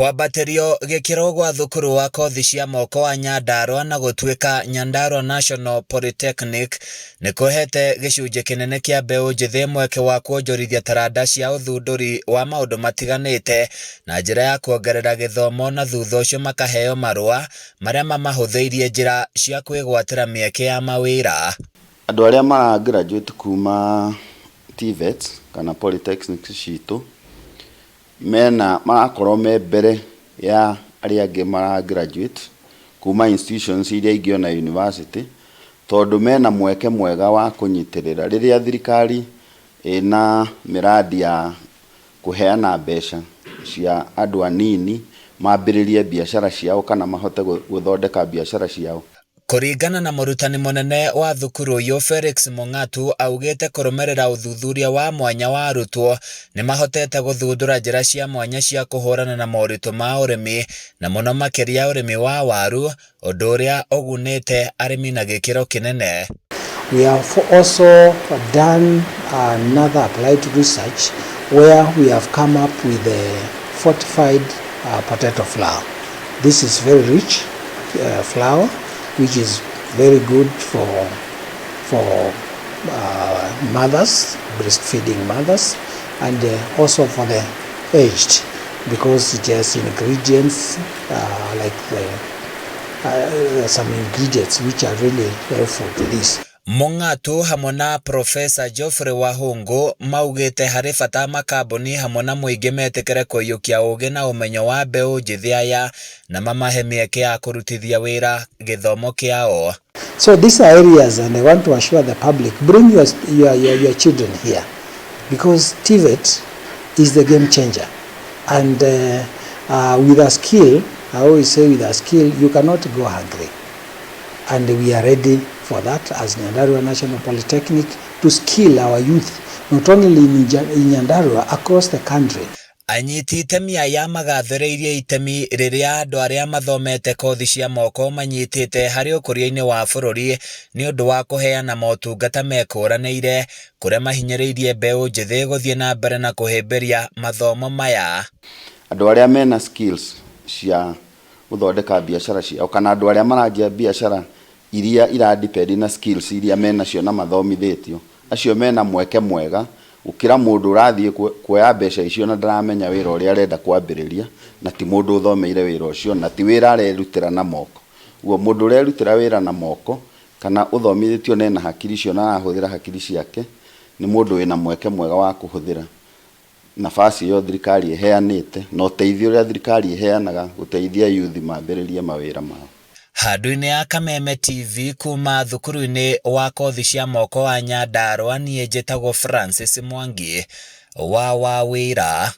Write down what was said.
Kwambatĩrio gĩkĩro gwa thukuru wa kothi cia moko wa Nyandarua na gũtuĩka Nyandarua National Polytechnic nĩ kũhete gĩcunjĩ kĩnene kĩa mbeũ njĩthĩ mweke wa kuonjorithia taranda cia ũthundũri wa maũndũ matiganĩte na njĩra ya kuongerera gĩthomo na thutha ũcio makaheo marũa marĩa mamahũthĩirie njĩra cia kwĩgwatĩra mĩeke ya mawĩra. Andũ arĩa mara graduate kuma TVETs kana polytechnics citũ mena marakorwo me mbere ya arĩa angĩ mara graduate kuma institutions iria ingĩ ona university, tondũ mena mweke mwega wa kũnyitĩrĩra rĩrĩa thirikari ĩna mĩradi ya kũheana mbeca cia andũ anini mambĩrĩrie biacara ciao kana mahote gũthondeka biacara ciao. Kũringana na mũrutani mũnene wa thukuru ũyũ Felix Mung'atu, augĩte kũrũmĩrĩra ũthuthuria wa mwanya wa arutwo nĩ mahotete gũthundũra njĩra cia mwanya cia kũhũrana na moritũ ma ũrĩmi na mũno makĩria ũrĩmi wa waru, ũndũ ũrĩa ũgunĩte arĩmi na gĩkĩro kĩnene. We have also done another applied research where we have come up with a fortified potato flour. This is very rich flour, which is very good for mothers, breastfeeding mothers, and also for the aged, because it has ingredients like some ingredients which are really helpful to this. Mung'atu hamwe na Profesa Geoffrey Wahungu maugĩte harĩ bata makambuni hamwe na mũingĩ metĩkĩre kũiyũkia ũgĩ na ũmenyo wa mbeũ njĩthĩ aya na mamahe mĩeke ya kũrutithia wĩra gĩthomo kĩao. So these are areas, and I want to assure the public, bring your children here, because TVET is the game changer. And with a skill, I always say, with a skill, you cannot go hungry. And we are ready for that as Nyandarua National Polytechnic to skill our youth, not only in Nyandarua, across the country. Anyiti itemi aya magathĩrĩirie itemi rĩrĩa andũ arĩa mathomete kothi cia moko manyitĩte harĩ ũkũria-inĩ wa bũrũri nĩ ũndũ wa kũheana motungata mekũranĩire, kũrĩa mahinyĩrĩirie mbeũ njĩthĩ gũthiĩ na mbere na kũhĩmbĩria mathomo maya. Andũ arĩa mena skills cia gũthondeka biacara ciao kana andũ arĩa maranjia biacara iria ira depend na skills iria menacio na mathomithĩtio, acio mena mweke mwega gũkĩra mũndũ ũrathiĩ kuoya mbeca icio na ndaramenya wĩra ũrĩa arenda kwambĩrĩria, na ti mũndũ ũthomeire wĩra ũcio na ti wĩra arerutĩra na moko. Ũguo mũndũ ũrerutĩra wĩra na moko kana ũthomithĩtio na ena hakiri icio na arahũthĩra hakiri ciake nĩ mũndũ wĩna mweke mwega wa kũhũthĩra nafasi ĩyo thirikari ĩheanĩte na ũteithio ũrĩa thirikari ĩheanaga gũteithia youth mambĩrĩrie mawĩra mao. Handũ-inĩ ya Kameme TV kuma thukuru-inĩ wa kothi cia moko wa Nyandarua, niĩ njĩtagwo Francis Mwangi wa Wawĩra.